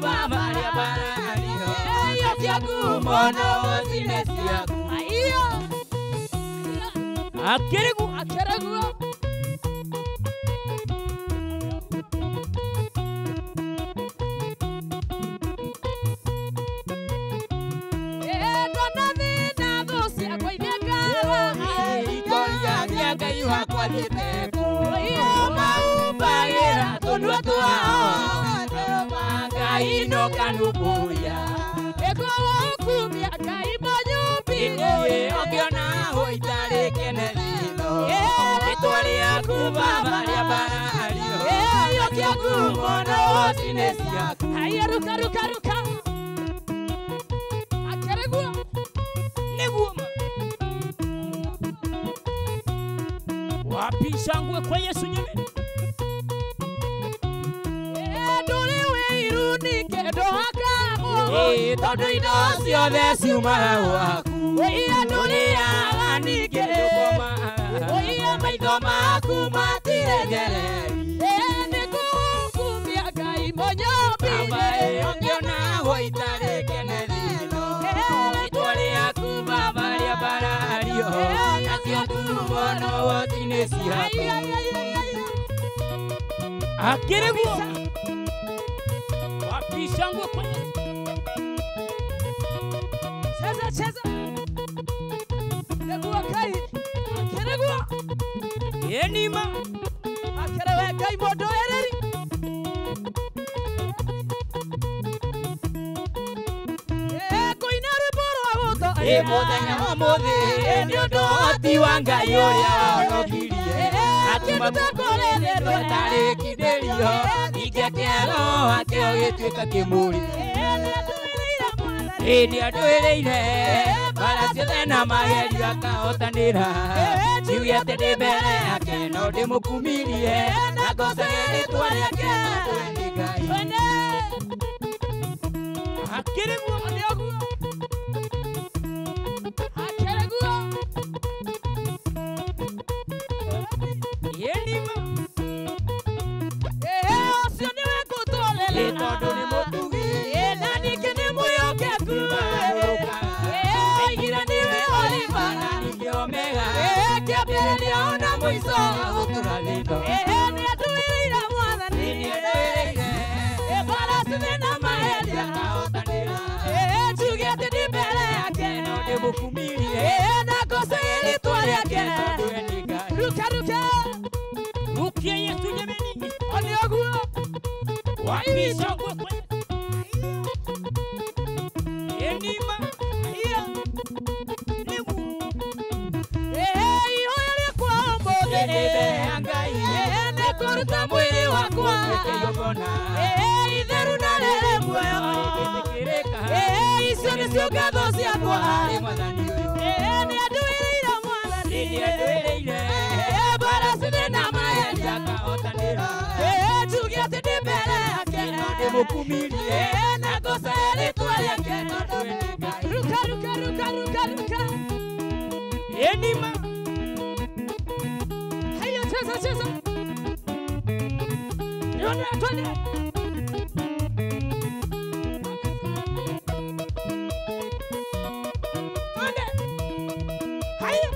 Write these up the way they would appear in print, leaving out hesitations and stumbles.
baba rĩa mbarario iyo ciaku mono cine ciaku aiyo akĩrĩgu akĩrĩguo Ngai wakwa thiĩte kũ maumbagĩra tũnua twao Ngai nũkanumbuia ĩkũwũkumia Ngai mũnyũmbire ũngĩona ũitarĩ kene thino rĩtwa rĩaku baba rĩa mbarario iyo ciaku mono cine ciaku haya ruka ruka ruka akĩrĩguo nĩguo wapi shangwe kwa Yesu nyene ndũrĩ wĩiru ningĩ ndũhakagwo tondũ indo ciothe ciumaga gwaku ndũrĩaga ningĩ ndũkomaga maitho maku matirĩ ngereri nĩngũkumia Ngai mũnyũmbire ũngĩona ũitarĩ kene thino rĩtwa rĩaku baba rĩa mbarario nacio mono cine ciaku akĩrĩguo wapi shangwe kwa Yesu cheza cheza nĩguo Ngai akĩrĩguo enima akĩrĩwe Ngai mũndũĩrĩri kũina rwĩmbo rwa gũtho mũthenya wa ũmũthĩ nĩ ũndũ ũhoti wa Ngai ũrĩa honokirie akĩnduta kũrĩ thĩ tũtarĩ kindĩrio ningĩ kĩero akĩo gĩtuĩka kĩmũrĩ nĩ andũĩrĩire mbara ciothe na magerio akahotanĩra njuge atĩ ndĩ mbere yake no ndĩmũkumirie na ngocage rĩtwa rĩake tondũ we nĩ Ngai akĩrĩguo nĩoguo akĩrĩguo enima ũcio nĩwe ngũtũrĩra tondũ nĩ mũtugi na ningĩ nĩ mwĩhokeku aigire nĩwe Alifa na ningĩ Omega kĩambĩrĩria ona mũico gũtũra thĩno nĩandũĩrĩire Mwathani nĩandũĩrĩire mbara ciothe na magerio akahotanĩra njuge atĩ ndĩ mbere yake no ndĩmũkumirie na ngocage rĩtwa rĩake tondũ we nĩ Ngai ruka ruka rukia Yesu nyemeni nĩoguo wapi shangwe kwa enima nĩguo ihoya rĩakwa ũmũthĩ mbere ya Ngai nĩkũruta mwĩrĩ wakwa ũtuĩke igongona itheru na rĩrĩ muoyo rĩtĩkĩrĩka icio nĩcio ngatho ciakwa harĩ Mwathani ũyũ nĩandũĩrĩire Mwathani nĩandũĩrĩire mbara ciothe na magerio akahotanĩra njuge atĩ ndĩ mbere yake no ndĩmũkumirie na ngocage rĩtwa rĩake tondũ we nĩ Ngai ruka ruka ruka ruka ruka enima haya cheza cheza twende twende twende haya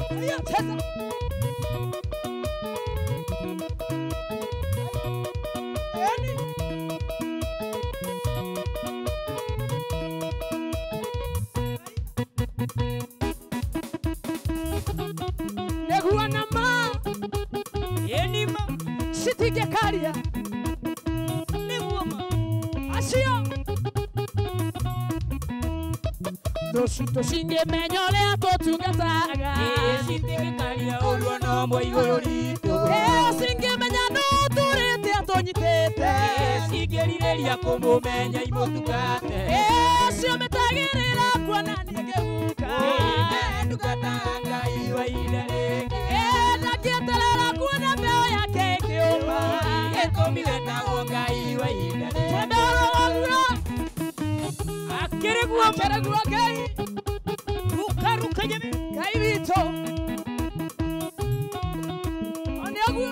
haya cheza yani nĩguo na ma enima citingĩkaria nĩguo ma acio tũcingĩmenya ũrĩa tũtungataga citingĩkaria ũru ona ũmwe igũrũ ritũ cingĩmenya nũ tũrĩte atũnyitĩte cingĩrirĩria kũmũmenya imũtungate cio metagĩrĩra kuona niĩ ngĩhuka ndungata Ngai wa ihinda rĩngĩ ndangĩeterera kuona mbeũ yake ĩkĩũma gĩtũmi wetagwo Ngai wa ihinda rĩngĩ twende ũhoro waguo akĩrĩguo akĩrĩguo Ngai ruka ruka nyame Ngai witũ nĩoguo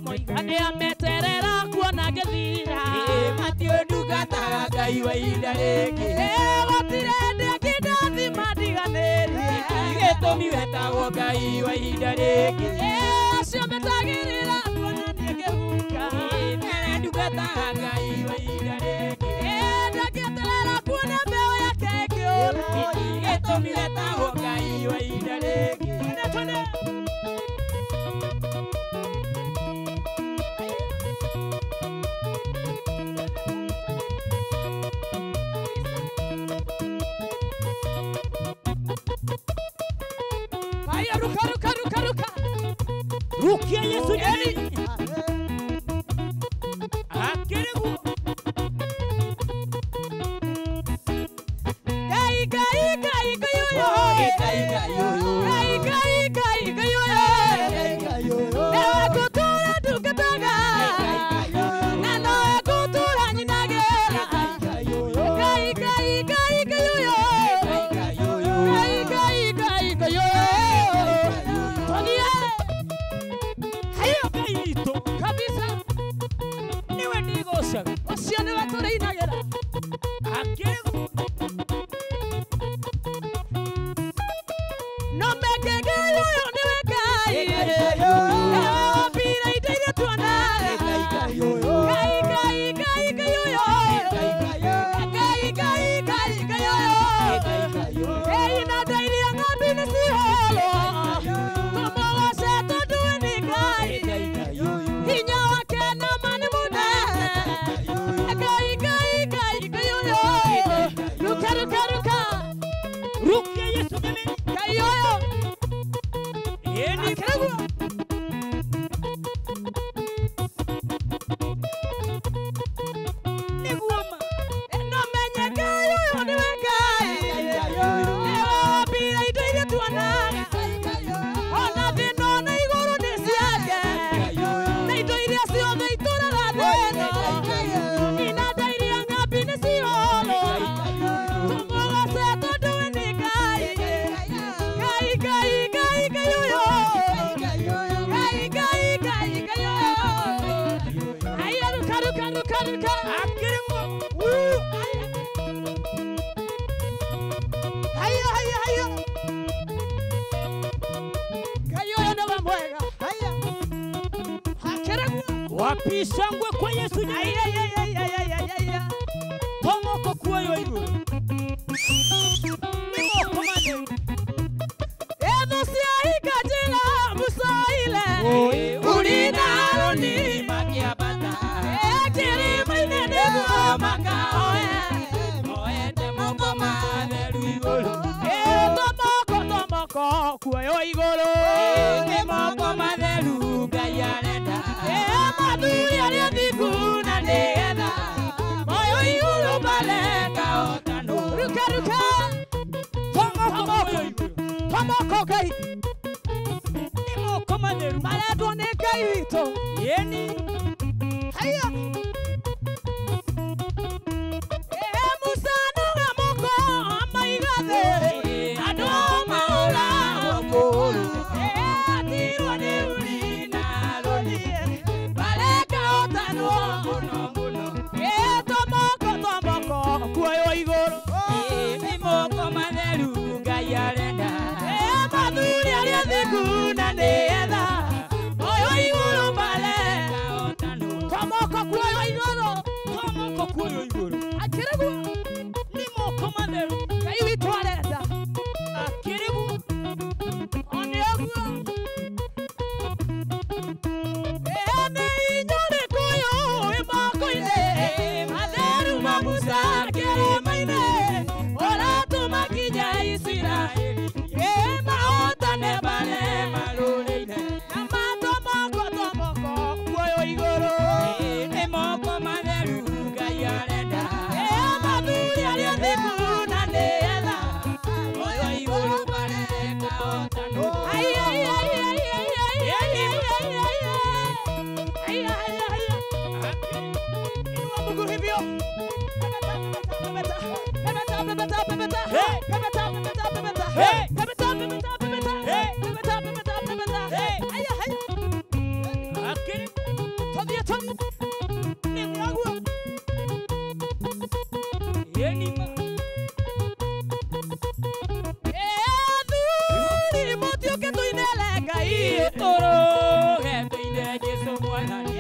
Moigane ameterera kuona ngĩthira. Matio ndungataga Ngai wa ihinda rĩngĩ. Gũtirĩ hĩndĩ ĩngĩ ndiganĩrie. Gĩtũmi wetagwo Ngai wa ihinda rĩngĩ. Acio metagĩrĩra kuona niĩ ngĩhuka. Mere ndungataga Ngai wa ihinda rĩngĩ. Ndangĩeterera kuona mbeũ yake ĩkĩũra. Gĩtũmi wetagwo Ngai wa ihinda rĩngĩ. Twende twende. Haya, ruka ruka ruka ruka. Rukia Yesu nyeri. Akirigu. Kai kai kai kai yo. Kai kai yo. Kai kai kai kai yo. Ewe kutura ndungataga. Na nowe kutura nyinagĩra. Kai kai kai kai yo. Kai kai kai kai yo. Twagie. Hayo Ngai witũ kabisa. nĩwe ndĩgocaga. Ũcio nĩwe tũrĩinagĩra. Akirigu. No meke Ngai ũyũ nĩwe Ngai. Ewe wambire indo iria tuonaga. Ngai Ngai Ngai Ngai ũyũ. Ngai Ngai Ngai Ngai ũyũ. Ei na ndairia ng'ombe nĩ ciholwo. Tũmũgoce tondũ we nĩ Ngai. Hinya wake na ma nĩ mũnene. Ngai Ngai Ngai Ngai ũyũ. Ruka ruka ruka. Rukia Yesu nyeri. Ngai ũyũ. Ĩni. Akĩrĩguo. Nĩguo ma. No menye Ngai ũyũ nĩwe Ngai. Nĩwe wambire indo iria tuonaga. Ona thĩ ĩno na igũrũ nĩ ciake. Na indo iria ciothe itũraga thĩ ĩno. Inanda iria ng'ambi nĩ ciholwo. Tũmũgoce tondũ we nĩ Ngai. Ngai Ngai Ngai Ngai ũyũ. Ngai Ngai Ngai Ngai ũyũ. Haya, ruka ruka ruka ruka. Akirigu. Haya haya haya. Ngai ũyũ nĩwe mwega. Akĩrĩguo. Wapishangwe kwa Yesu nyeri. Ai, ai, ai, ai, ai, ai, ai, ai. Tomoko kuoyo igũrũ. Nĩ moko matheru. Etho cia hinga njĩra Musa oire. Uri na Harũni makĩambata. Kĩrĩma-inĩ nĩguo makahoe. Moete moko matheru igũrũ. Tomoko tomoko kuoywo igũrũ. Nĩ moko matheru Ngai arenda. Mathuri arĩa athingu na nĩgetha moywo igũrũ mareka Ũtanu. Ruka ruka. Tomoko kuoyo igũrũ. Tomoko Ngai. Nĩ moko matheru. Marendwo nĩ Ngai witũ. Ĩni. Haya. Musa noga moko amaiga thĩ. Andũ mahũragwo kũũrũ. Atirwo nĩ Uri na Harũni. Mareka ũtanwo Mũno mũno. Tomoko tomoko kuoywo igũrũ. Nĩ moko matheru Ngai arenda. Mathuri arĩa athingu na nĩgetha moywo igũrũ mareka Ũtanu. Tomoko kuoywo igũrũ. Tomoko kuoyo igũrũ. Akĩrĩguo. Nĩ moko matheru. Ngai witũ arenda. Akĩrĩguo. O nĩ ũguo. Nĩ inya rĩkũyũ wĩ moko-inĩ. Matheru ma Musa kĩrĩma-inĩ. Ũratũma nginya Isiraeli. Mahotane Mare marũrĩire. Na matomoko tomoko kuoywo igũrũ. Nĩ moko matheru Ngai arenda. Mathuri arĩa athingu na nĩgetha Moyo igũrũ mareka ũtanu. Ai, ai, ai, ai, ai, ai, ai, ai, ai, ai, ai. Ai, ai, ai, ai. Inua mguu hivyo. Pepeta, pepeta, pepeta, pepeta, pepeta. Hey! Pepeta, pepeta, pepeta, pepeta. Hey! Pepeta, pepeta, pepeta. Ngai. Tũrũge tũinĩre Jesũ Mwathani.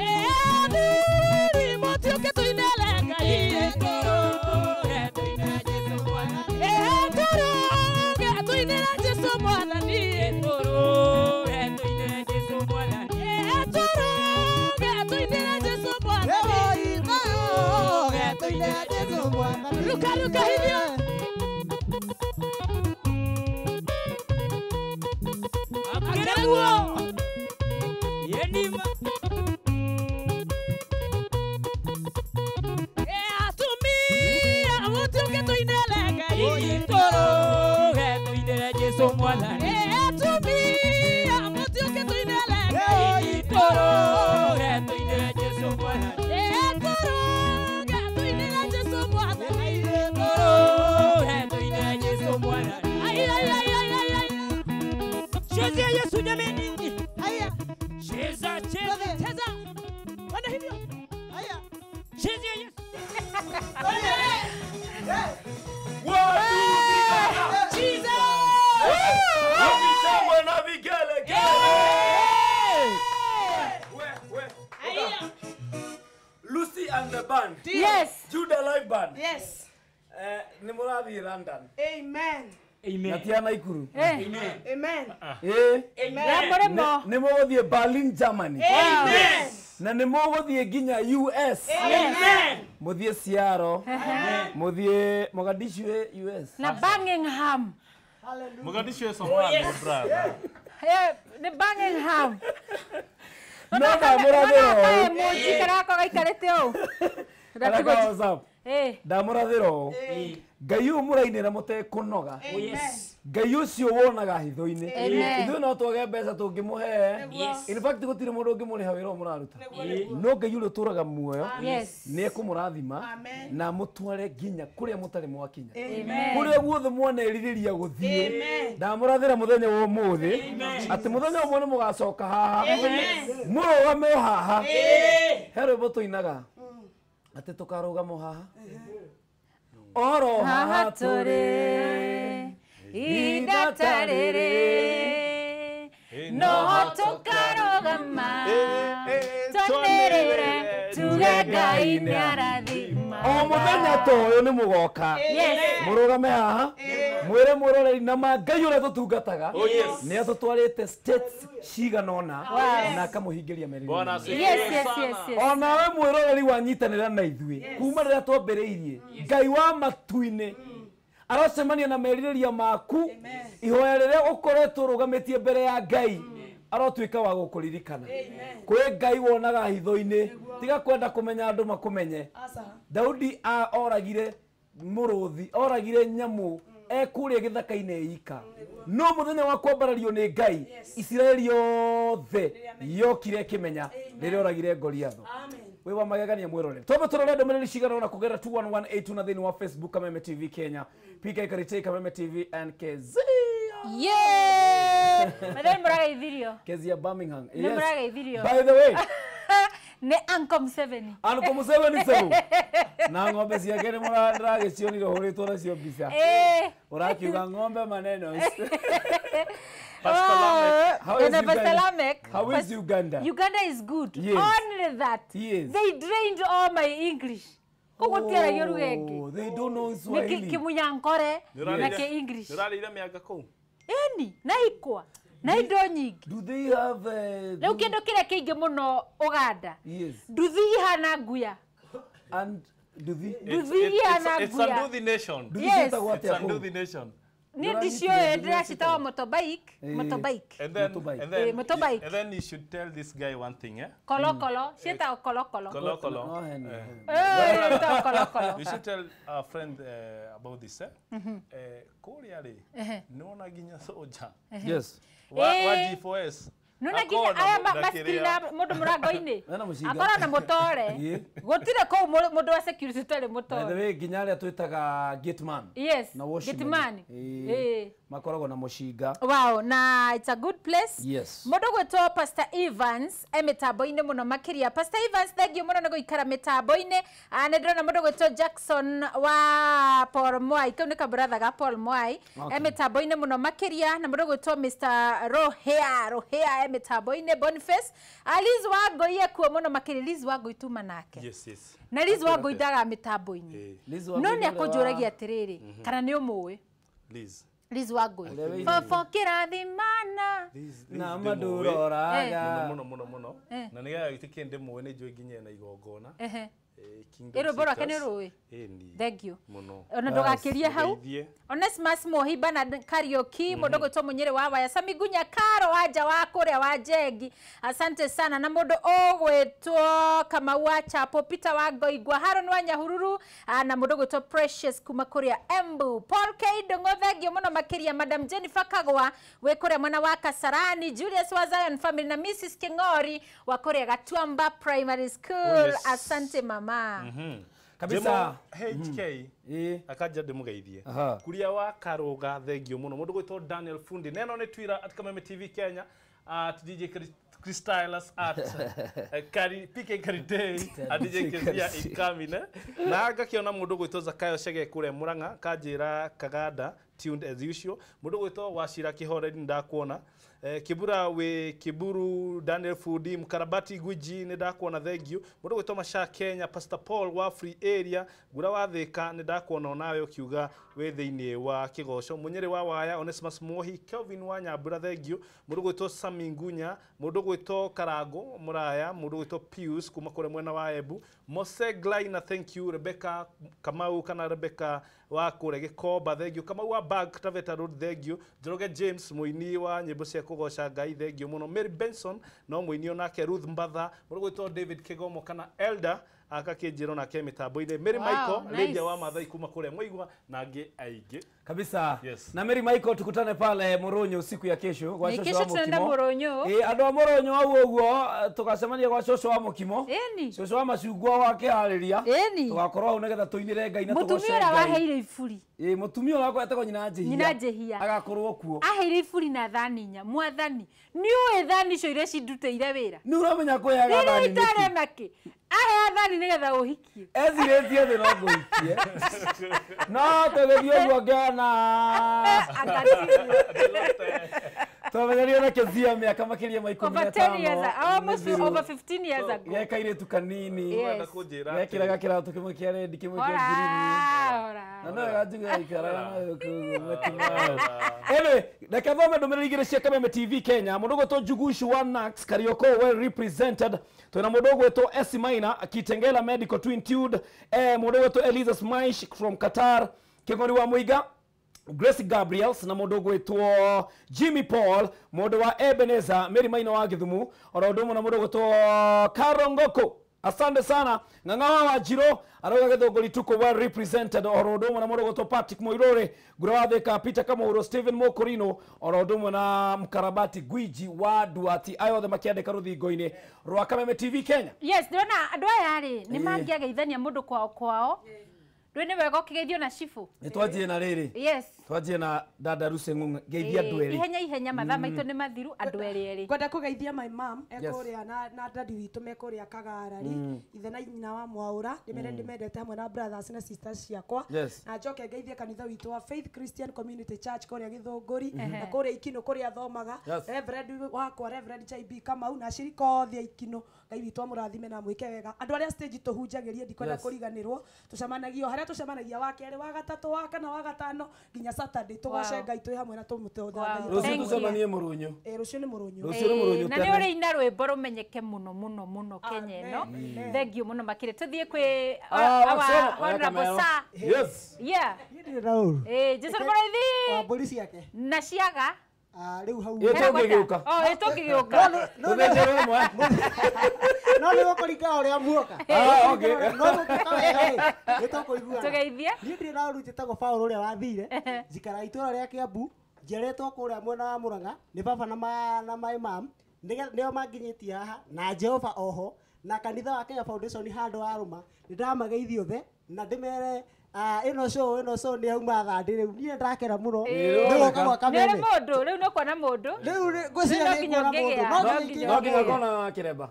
Athuri mũtiũke tũinĩre Ngai. Tũrũge tũinĩre Jesũ Mwathani. Tũrũge tũinĩre Jesũ Mwathani. Tũrũge tũinĩre Jesũ Mwathani. Tũrũge tũinĩre Jesũ Mwathani. Ruka ruka hivyo. Akereguo. Yenima. Atumia mũtiũke tũinĩre Ngai. Tũrũge tũinĩre Jesũ Mwathani. Atumia mũtiũke tũinĩre Ngai. Tũrũge tũinĩre Jesũ Mwathani. Tũrũge tũinĩre Jesũ Mwathani. Tũrũge tũinĩre Jesũ Mwathani. Ai ai ai ai ai ai. Chezea Yesu jameni. Cheza cheza. Cheza. Wenda hivyo. Chezea Yesu. Lucy and the band. Yes. Judah Live Band. Yes. Nĩ mũrathiĩ London. Amen. Amen. Na ti ya Naikuru. Amen. Ĩĩ. Mũrĩmo. Nĩ mũgũthiĩ Berlin, Germany. Amen. Na nĩ mũgũthiĩ nginya US. Amen. Mũthiĩ Seattle. Mũthiĩ Mogadishu US. Na Birmingham. Mogadishu is Somalia, my brother. Nĩ Birmingham. No ndamũrathĩra ũũ. Mũnji karako gaikarĩte ũũ. Karaka WhatsApp. Ndamũrathĩra ũũ. Ngai ũyũ mũrainĩra mũtekũnoga. Ngai ũcio wonaga hitho-inĩ. Ithuĩ no twage mbeca tũngĩmũhe. In fact gũtirĩ mũndũ ũngĩmũrĩha wĩra ũyũ mũraruta. No Ngai ũrĩa ũtũraga muoyo nĩ ekũmũrathima na amũtware nginya kũrĩa mũtarĩ mwakinya. Kũrĩa guothe mwanerirĩria gũthiĩ. Ndamũrathĩra mũthenya wa ũmũthĩ atĩ mũthenya ũmwe nĩ mũgacoka haha. Mũrũgame o haha. He rwĩmbo tũinaga atĩ tũkarũgama o haha. Oro haha tũrĩ ihinda ta rĩrĩ no tũkarũgama twanĩrĩre tuge Ngai nĩarathima. O mũthenya ta ũyũ nĩ mũgoka mũrũgame haha mwĩre mwĩroreri na ma Ngai ũrĩa tũtungataga nĩ atũtwarĩte states cigana ũna na akamũhingĩria merirĩria. Yes, yes, yes, yes. Onawe mwĩroreri wanyitanĩra na ithuĩ kuma rĩrĩa twambĩrĩirie Ngai wa matu-inĩ arocemania na merirĩria maku ihoya rĩrĩa ũkoretwo ũrũgamĩtie mbere ya Ngai arotuĩka wa gũkũririkana. Kwĩ Ngai wonaga hitho-inĩ tiga kwenda kũmenya andũ makũmenye. Daudi oragire mũrũthi oragire nyamũ ekũrĩa gĩthaka-inĩ ika no mũthenya wa kwambarario nĩ Ngai Isiraeli yothe yokire ĩkĩmenya rĩrĩa oragire Goliathu. Wĩ wa magegania mwĩroreri. Twambe tũrore ndũmĩrĩri cigana ũna kũgerera 21182 na thĩinĩ wa Facebook Kameme TV Kenya, PK Karitei Kameme TV and Kezia. Yeah. Mathani mũrageithirio. Kezia Birmingham. Nĩ mũrageithirio. By the way, Nĩ Uncle Museveni. Uncle Museveni seu. Na ng'ombe ciake nĩ mũragĩcionire ũhũrĩtwo nacio mbica. Ũrakiuga ng'ombe maneno. Pastor Lamek. How is Pastor Lamek? How is Uganda? Uganda is good. Yes. Only that. Yes. They drained all my English. Kũgũtiaragia ruga ĩngĩ. They don't know Nĩ Swahili. Kĩmunyankore na kĩ-English. Nĩũrarĩire mĩanga kũu? Ĩni, na ikwa, na indo nyingĩ. Do they have Rĩu kĩndũ kĩrĩa kĩingĩ mũno Uganda. Yes. Nduthi ihana nguya. And nduthi? Nduthi ihana It's a nguya. Nduthi nation. Yes. It's a Nduthi nation. Niĩ ndicioĩ ndĩracitaga motorbike, motorbike. And then, and then, motorbike. And then you should tell this guy one thing, eh? Kolo kolo, ciĩtagwo kolo kolo. Kolo kolo. Ciĩtagwo kolo kolo. You should tell our friend about this, eh? Kũrĩa rĩ, nĩwona nginya soja. Yes. Wa G4S. Nona nginya aya maskirina mundu murango-ini akorwo na mutore gutire kuu mundu wa security tari mutore. By the way nginya aria twitaga gate man. Yes, na gate man makoragwo na mushinga. Wow, na it's a good place. Yes. Mundu gwitwo Pastor Evans e mitambo-ini muno makiria. Pastor Evans thank you muno ni guikara mitambo-ini. Ni ndirona mundu gwitwo Jackson wa Paul Mwai, kau ni kabratha ga Paul Mwai e mitambo-ini muno makiria, na mundu gwitwo Mr Rohea e mitambo-ini Boniface. Liz Wangoi ekuo muno makiria. Liz Wangoi tuma nake. Yes, yes. Na Liz Wangoi ndaga mitambo-ini. No ni akunjuragia atiriri kana ni umuwi Liz. Liz Wangoi. Fofo kirathimana. Na maduroraga. Muno muno muno. Na nigetha gitikie ndimuwe ni njui nginya na igongona. Ĩrũmbo rwake nĩ rũĩ. Thank you. Ona ndũgakirie hau. Onesmus Mohiba na Kariuki mũndũ gwĩtwo Mũnyĩrĩ wa Waya Sami Gunya Karo wanja wa kũrĩa wa Njengi. Asante sana. Na mũndũ ũgwĩtwo Kamau wa Chapo, Peter wa Ngoigwa, Haron wa Nyahururu, na mũndũ ũgwĩtwo Precious kuma kũrĩa Embu. Paul K Ndung'u thank you mũno makĩria. Madam Jennifer Kagwa wĩ kũrĩa mwena wa Kasarani, Julius wa Zion Family na Mrs King'ori wa kũrĩa Gatuamba Primary School. Asante mama. Kabisa HK akaja ndimugeithie kuria wa Karuga thengio muno mundu gwitwo Daniel Fundi neno ni Twitter at Kameme TV Kenya at DJ Crystylus at PK Karidei at DJ Kezia ikamine na ngakiona mundu gwitwo Zakayo Chege kuria Murang'a kanjira Kaganda tuned as usual mundu gwitwo Wacira Kihoreri ndakuona Kibura we Kiburu Daniel Fundi Mkarabati Gwiji ni ndakuona thank you mundu gwitwo Masha Kenya Pastor Paul wa Free Area Ngura wa Thika ni ndakuona onawe ukiuga we thiini wa Kigoco Munyiri wa Waya Onesmus Mohi Kelvin wa Nyambura thank you mundu gwitwo Sami Ngunya mundu gwitwo Karango Muraya mundu gwitwo Pius kuma kure mwena wa Embu Mose Glaina thank you Rebecca Kamau kana Rebecca wa kure Gikomba thank you Kamau wa Bank Taveta Road thank you Njoroge James muini wa nyimbo cia kugoca Ngai thank you muno Mary Benson no muini onake Ruth Mbatha mundu gwitwo David Kigomo kana Elder akakinjiro nake mitambo-inĩ Mary Michael Lydia wa Mathai kuma kuria Mwaigwa na angĩ aingĩ kabisa. Yes. Na Mary Michael tukutane pale Moronyo siku ya kesho kwa shosho wa Mukimo. Moronyo. Andũ a Moronyo au ũguo tugacemania kwa shosho wa Mukimo. Shosho wa macungwa wa kĩharĩria. Tugakorwo hau nĩgetha tũinĩre Ngai na tũgoce Ngai. Mũtumia ũrĩa waheire iburi. Mũtumia ũrĩa wakwa etagwo Nyina Njĩhia. Nyina Njĩhia. Agakorwo kuo. Aheire iburi na thani inya. Mwathani, nĩ ũĩ thani icio iria cindutĩire wĩra. Nĩ ũramenya kwĩyaga thani nĩkĩ? Rĩrĩa itarĩ nakĩ. Ahe athani nĩgetha ũhikie. Ecirĩtie thĩ no ngũhikie. No tũgĩthiĩ ũguo ngĩona. Twamenyanire na Kezia mĩaka makĩria ma ikũmi na Over 10 years, ĩtano. almost over 15 years ago. Ge kairĩtu kanini. Gekĩraga kĩratũ kĩmwe kĩa rendi kĩmwe kĩa ngirini. Na no ganjuge ikaraga nayo kũu mũtino. Anyway, reke thome ndũmĩrĩri igĩrĩ cia Kameme TV Kenya. Mũndũ ũgwĩtwo Njugushu wa Nax Karioko well represented. Twĩna mũndũ ũgwĩtwo Esi Maina Kitengela Medical Twin Tude. Mũndũ ũgwĩtwo Eliza Smaish from Qatar. Kĩng'ori wa Mũiga Grace Gabriels na mundu gwitwo Jimmy Paul mundu wa Ebenezer Mary Maina wa Githumu oro undu na mundu gwitwo Karongoko asante sana ng'ang'a wa Jiro arauga Githunguri tuko well represented oro undu na mundu gwitwo Patrick Moirore Ngura wa Thika Peter Kamuro Stephen Mokorino oro undu na Mkarabati Gwiji wa Duati ayo othe makiandika ruthingo-ini rwa Kameme TV Kenya. Yes, ndona andu aya ri ni mangiageithania mundu kwao kwao. Rwene wega ukigeithio na cibu. Ni twanjie na riri. Yes. Twanjie na dada Ruse Ng'ung'e geithia andu eri. Ihenya ihenya mathaa maitu ni mathiru andu eri eri. Ngwenda kugeithia my mom ekuria na daddy witu mekuria Kagarari ithe na nyina wa Mwaura ndimere ndimendete hamwe na brothers na sisters ciakwa. Na njoke ngeithie kanitha witu wa Faith Christian Community Church kuria Githunguri na kuria Ikino kuria thomaga Reverend wakwa Reverend JB Kamau na ashirika othe a Ikino Ngai witu amurathime na mwike wega. Andu aria stage tuhunjagirie ndikwenda kuriganirwo tucemanagia haria tucemanagia wa keri wa gatatu wa kana wa gatano nginya Saturday tugoce Ngai twi hamwe na tumutotha Ngai. Rucio tucemanie Murunyu. Rucio ni Murunyu. Rucio ni Murunyu. Na ni uri ina rwimbo rumenyeke muno muno muno Kenya ino. Thank you muno makire tuthie kwi our honorable sir. Yes. Yeah. Jason Muraithi. Wa mburi ciake. Na ciaga. Riu hau ĩtũngĩgĩũka. Oh, ĩtũngĩgĩũka. Tũthĩnjĩrwo ĩmwe. No nĩ gũkũringana ũrĩa muoka. Okay. No gũkũka wega rĩ, nĩtũkũiguana. Tũgeithie. Niĩ ndirĩ na ũru njĩtagwo Paul ũrĩa wathire. Njikaraga itũũra rĩa Kiambu, njiarĩtwo kũrĩa mwena wa Murang'a, nĩ baba na my mom. Nĩo manginyĩtie haha na Jehova oho na kanitha wa Kenya Foundation handũ warũma. Nĩ ndamageithia othe na ndĩmere ĩno show nĩ yauma thandĩ rĩu niĩ ndakena mũno nĩ gũka gwa Nĩ Kameme. ũrĩ mũndũ rĩu nĩ ũkuona mũndũ. Rĩu ngwĩciria No nĩ nginya nguona mũndũ. ũngĩgĩa. No No nginya No nginya ũkorwo na kĩremba.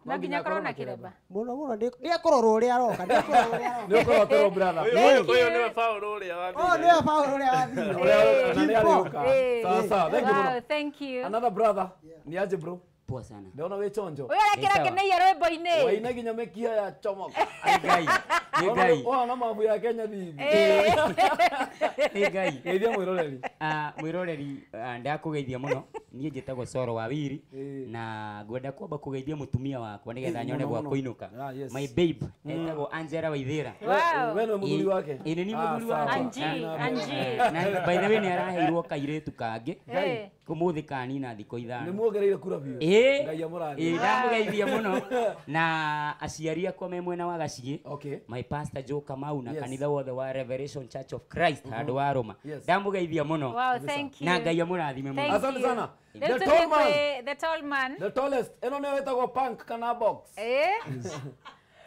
No nginya akorwo na kĩremba. Mũno mũno nĩ ekũrorwo ũrĩa aroka, nĩ ekũrorwo ũrĩa aroka. Nĩ ũkorwo ũtĩrwo brother. Ũyũ nĩwe Paul ũrĩa wathire. Ũyũ nĩwe Paul ũrĩa wathire. Ũrĩa na nĩ arĩũka. Eh. Sawa sawa, thank you Wow, mũno. thank you. Another brother. Ni aje bro? Poa sana. Ndona wĩ chonjo. Ũyũ arekĩra Sawa. ngeneia rwĩmbo-inĩ. Waina nginya mĩkiha ya chomoka. Nĩ Ngai. Nĩ Ngai. Ona mabu ya Kenya thithi. Nĩ Ngai. Geithia mwĩroreri. Mwĩroreri, ndakũgeithia mũno. Niĩ njĩtagwo Soro wa Wiri na ngwenda kwamba kũgeithia mũtumia wakwa nĩgetha nyone Mũno, gwa mũno. kũinũka. Ah, yes. My babe etagwo Angela Waithera. Wow. We nĩwe mũthuri wake? Ĩ nĩ niĩ Ah, mũthuri sawa. wake. Anji, Anji. Na by the way nĩ araheirwo kairĩtu kangĩ Eh. kũmũthĩ kanina thikũ Nĩ 5. muongereire kura biũ. Ĩĩ. Ngai amũrathime. Ĩĩ, ndamũgeithia mũno na aciari akwa me mwena wa Gaciĩ. Okay. My pastor Joe Kamau na Yes. kanitha wothe wa Revelation Church of Christ handũ wa Roma. Yes. Ndamũgeithia mũno. Wow, thank you. Na Ngai amũrathime mũno. Thank Asante you. sana. Rĩu The tũthiĩ tall man. kwĩ The tall man. The tallest. Ĩno nĩyo ĩtagwo punk kana box. Eh.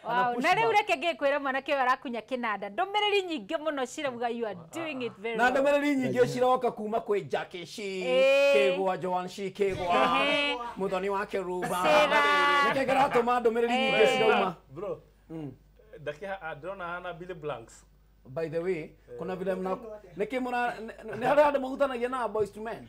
Wow, push na rĩu back. reke ngĩkwĩra mwanake ũyũ arakunya kĩnanda. Ndũmĩrĩri nyingĩ mũno cirauga you are doing it very Na well. ndũmĩrĩri nyingĩ ciroka kuma kwĩ Jackie Shi, Eh. Kĩgwa, Joan Shi Kĩgwa, Ehe. Mũthoni wa Kĩrumba. Sera. Nĩkĩ kĩratũma ndũmĩrĩri nyingĩ Eh. cirauma? Bro. Ndakĩha ndĩrona hana Billy Blanks. By the way, kuna vile mna nĩkĩ mũra nĩ harĩ andũ mahutanagia na Boys to Men.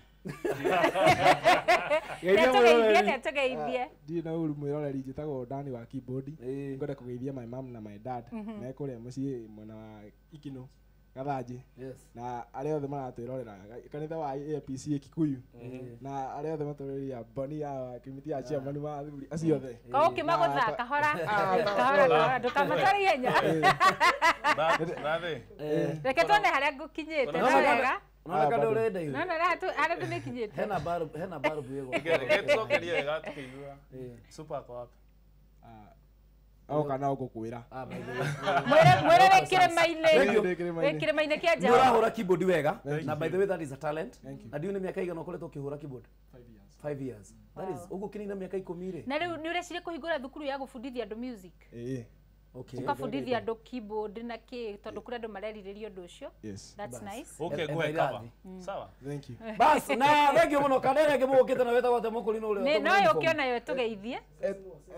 Geithia Nĩatũgeithie, mwĩroreri. nĩatũgeithie. Ndirĩ na ũru mwĩroreri, njĩtagwo Dani wa keyboard. Ĩĩ. Ngwenda kũgeithia my mom na my dad me kũrĩa mũciĩ mwena wa Ikino Gathanjĩ. Yes. Na arĩa othe maratwĩrorera kanitha wa APC Kikuyu na arĩa othe matũrĩria Boni ya kimiti ya chairman wa athuri acio othe. Korwo ũkĩmagũtha kahora kahora kahora, ndũkamatware ihenya. Nathĩ. Reke tuone harĩa ngũkinyĩte, no wega. Unaona kando ũrenda iwe. No, no, harĩa tũmĩkinyĩte. Hena baru, hena baru ĩgwa. Reke tũcokerie wega tũkĩigua. Super ako wapi? Oka no ngũkwĩra. Ah, by the way. Mwĩre wĩ kĩrĩma-inĩ. Thank you. Ndĩ kĩrĩma-inĩ. Wĩ kĩrĩma-inĩ kĩa Nĩ Jehova. ũrahũra keyboard wega. Na by the way that is a talent. Thank you. Na ndiũĩ nĩ mĩaka igana ũkoretwo ũkĩhũra keyboard? 5 years. 5 years. That is ũguo ũkĩnina mĩaka 10 rĩ. Na rĩu nĩ ũreciria kũhingũra thukuru ya gũbundithia andũ music? Ĩĩ. Okay. Ũkabundithia andũ keyboard na kĩ, tondũ kũrĩ andũ marerirĩria ũndũ ũcio. Yes. That's nice. Ũke Etha ngũhe irathi. cover. Sawa. Thank you. Bas, na thank you mũno kandere ngĩ mũgũkĩte na wĩtagwo atĩa mũkũrinũ ũrĩa Nĩ ũtagwo no uniform? yũke onayo ĩtũgeithie.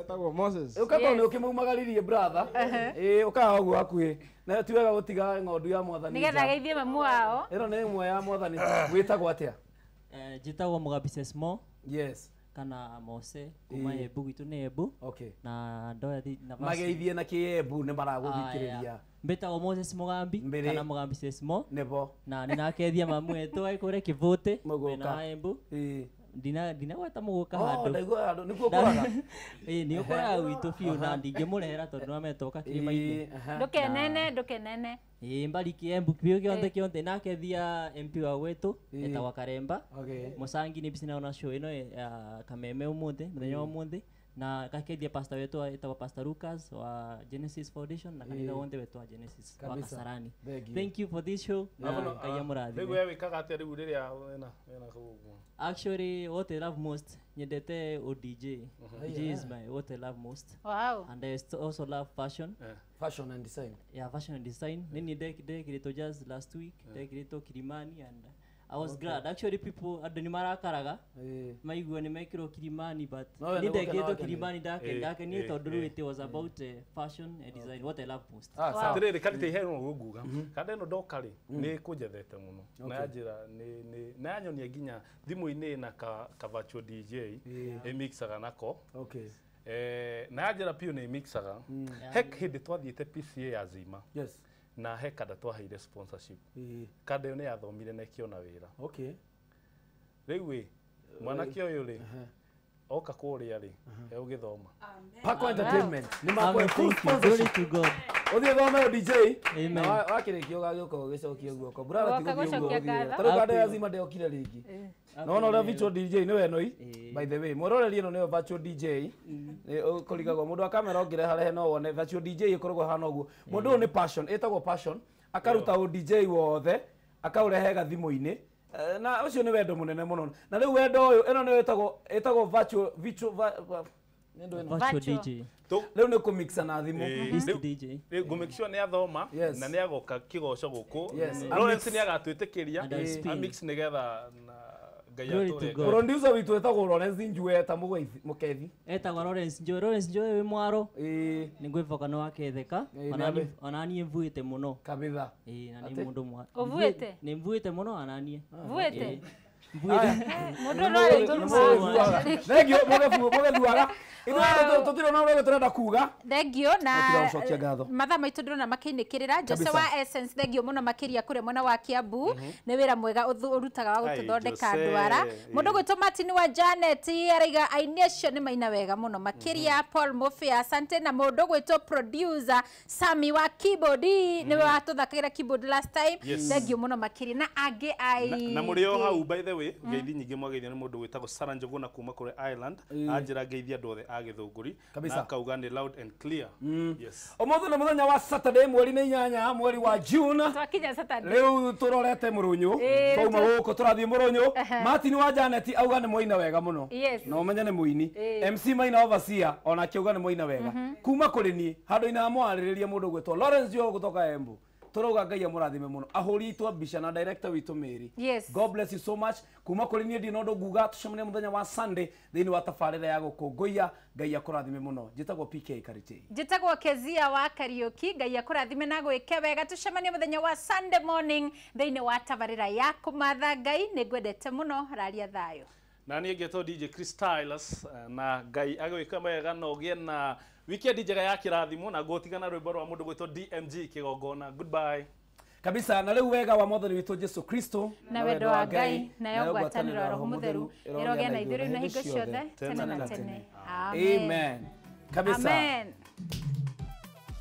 Etagwo Moses. Ũka tondũ Yes. nĩ ũkĩmaumagaririe brother. Ĩĩ, ũkaga ũguo hakuhĩ. Na ti wega gũtiga ng'ondu ya mwathani Nĩgetha nja. ageithie mamu wao. Ĩno nĩ ĩmwe ya mwathani. Wĩtagwo atĩa? Njĩtagwo Mũgambi Sesmo Yes. kana Mose kuma Ĩĩ. Embu gwitũ nĩ Embu. Okay. Na ndoya nafasi. Mageithie na kĩembu nĩ maragũthikĩrĩria. Mbĩtagwo Moses Mũgambi Mbere. kana Mũgambi Sesmo Nĩbo. na nĩnakethia mamu wetũ aikũre Kĩbũtĩ Mũgũka. mwena wa Embu. Ĩĩ. Ndinagweta mũgũka Oh, handũ. ndaigua handũ nĩkuo ũkoraga. Ĩĩ nĩ ũkoraga gwitũ biũ na ndingĩmũrehera tondũ nĩwametoka kĩrĩma-inĩ. Ĩĩ, aha. Ndũkenene, ndũkenene. Ĩĩ mbariki Embu biũ kĩonthe kĩonthe nakethia MP wa gwitũ Ĩĩ. etagwo Karemba. Okay. Mũcangi nĩ bicina ona show ĩno ya Kameme ũmũthĩ mũthenya wa ũmũthĩ na gakethia pastor wetu etagwo Pastor Lucas wa Genesis Foundation na kanitha Ĩĩ. wonthe wetu wa Genesis wa Kabisa. Kasarani. Thank you. Thank you for this show na Ngai Rĩu amũrathime. we wĩkaga atĩa rĩu rĩrĩa wĩna kũu ũguo? Actually what I love most nyendete o DJ. DJ is my what I love most. Wow. And I also love fashion. Fashion and design. Yeah, fashion and design. Nini ndekĩrĩtwo just last week, ndekĩrĩtwo Kilimani and I was glad. Actually people andũ nĩ marakaraga Ĩĩ. maigua nĩ mekĩrwo Kilimani but No, we nĩ nĩ gũkena ndekĩrĩtwo wakenire. Kilimani ndakenire Ĩĩ, tondũ ĩĩ. rĩu it was about fashion and design what I love most. Ah, sawa. Atĩrĩrĩ karĩte iheo ũguo nguga kanda ĩno ndoka rĩ nĩ kũnjethete mũno na yanjĩra na yanyonia nginya thimũ-inĩ na ka virtual DJ ĩmixaga nako. Okay. Na yanjĩra biũ nĩ ĩmixaga. He hĩndĩ twathiĩte PCA ya Zima. Yes. Na he kanda twaheire sponsorship. Ĩĩ. Kanda ĩyo nĩ yathomire na ĩkĩona wĩra. Okay. Rĩu ĩ mwanake ũyũ rĩ oka kũrĩa rĩ egũgĩthoma. Paco Entertainment. Nĩ Amen, makũhe full thank you. Glory sponsorship. to God. Ũthiĩ thome o DJ. Amen. Na wakĩrĩkia ũgagĩũka ũgĩcokie guoko. Brother Woka ti gũthiĩ ũguo gũcokia ũthiĩ. ngatho. Tarĩu kanda ya Zima ndĩokire rĩngĩ. Nona ũrĩa virtual DJ nĩwe ĩno Ĩĩ. By the way, mwĩroreri ĩno nĩyo virtual DJ. Nĩ ũkũrigagwo mũndũ wa kamera ũngĩreharehe no wone virtual DJ ĩkoragwo ĩhana ũguo. Mũndũ ũyũ nĩ passion, ĩtagwo passion. Akaruta o DJ wothe, akaũrehe gathimũ-inĩ. Na ucio ni wendo munene muno. Na riu wendo uyu ino ni etagwo virtual virtual DJ. Riu ni kumixa na thimu. DJ. Riu ngumake sure ni athoma na ni agoka kigoco guku. Lawrence ni agatwitikiria amix nigetha Ngai atore. Producer witu etagwo Lawrence Njue eta mukethi. Etagwo Lawrence Njue. Lawrence Njue wi mwaro. Ni ngwivoka no aketheka. Ona nie mvuite muno. Kabitha. Na ni mundu mwa. Uvuite? Ni mvuite muno ona nie. Mvuite? Mundu no aritũruma. Thank you mugethuaga. Ithuĩ tũtirĩ na ũrĩa tũrenda kuga. Thank you na mathaa maitũ ndĩrona makĩinĩkĩrĩra. Jose wa Essence thank you mũno makĩria kũrĩa mwena wa Kiambu. Nĩ wĩra mwega ũrutaga wa gũtũthondeka ndwara. Mũndũ gwĩtwo Martin wa Janet araiga aini acio nĩ maina wega mũno makĩria. Paul Mofia asante. Na mũndũ gwĩtwo producer Sami wa keyboard nĩwe watũthakagĩra keyboard last time. Thank you mũno makĩria na angĩ ai. Na mũrĩ o hau by the way ngeithi nyingĩ mwageithio nĩ mũndũ wĩtagwo Sarah Njuguna kuma kũrĩ Ireland. Anjĩra ngeithia andũ othe a Gĩthũngũri na akauga nĩ loud and clear. Yes. Ũmũthĩ nĩ mũthenya wa Saturday mweri nĩ 8 mweri wa June. Twakinya Saturday. Rĩu tũrorete Mũrũnyũ. Twauma gũkũ tũrathiĩ Mũrũnyũ. Martin wa Janet auga nĩ mwaina wega mũno. Na ũmenye nĩ mũini. MC Maina Overseer onake auga nĩ mwaina wega. Kuma kũrĩ niĩ handũ-inĩ ha mwarĩrĩria mũndũ gwĩtwo Lawrence Joho gũtoka Embu. Tũrauga Ngai amũrathime mũno. Ahũri itũ a mbica na director witũ Mary. Yes. God bless you so much. Kuma kũrĩ niĩ ndirĩ na ũndũ nguga tũcemanie mũthenya wa Sunday thĩinĩ wa tabarĩra ya gũkũngũiya. Ngai akũrathime mũno. Njĩtagwo PK Karitei. Njĩtagwo Kezia wa Kariuki. Ngai akũrathime na gwĩke wega. Tũcemanie mũthenya wa Sunday morning thĩinĩ wa tabarĩra ya kũmatha Ngai. Nĩngwendete mũno. Raria thayũ. Na niĩ ngetwo DJ Chris Stylus na Ngai agwĩka wega na ũgĩe na weekend njega ya kĩrathimo na ngũtigana rwĩmbo rwa mũndũ gwĩtwo DMG kĩgongona. Goodbye. Kabisa. Na rĩu wega wa Mwathani witũ Jesu Kristo na wendo wa Ngai nayo ngwatanĩro ya Roho Mũtheru ĩrogĩa na ithuĩ rĩu na hingo ciothe tene na tene. Amen. Kabisa. Amen.